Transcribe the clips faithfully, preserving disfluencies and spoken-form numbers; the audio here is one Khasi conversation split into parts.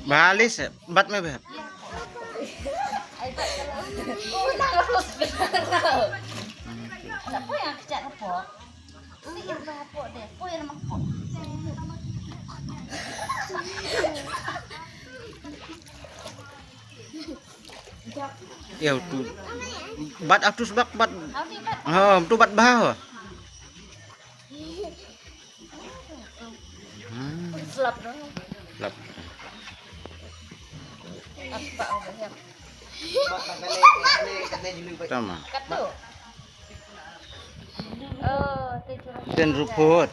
Bha Alice, bat me bha. Ïa tu. Bat atus bak bat. Ha, tu bat bha. Hmm. Slap dong. Slap. Apa udah ya? Tama. Katu. Oh, tu curang. Ten ruput.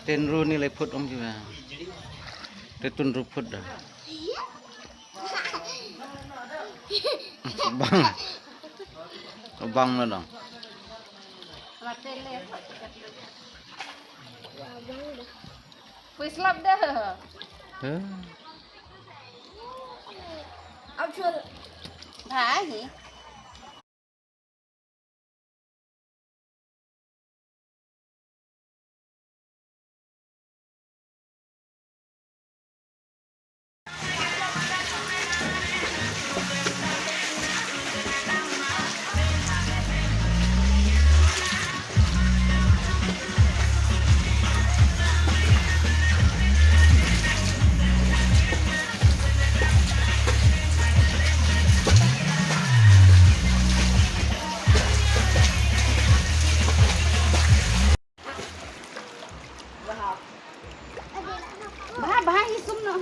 Ten ru ni leput om juga. Tetun ruput dah. Bang. Bang na dong. Pui slap dah. Heh. Au chul. Bha hi. Bha, bha, hi sum noh.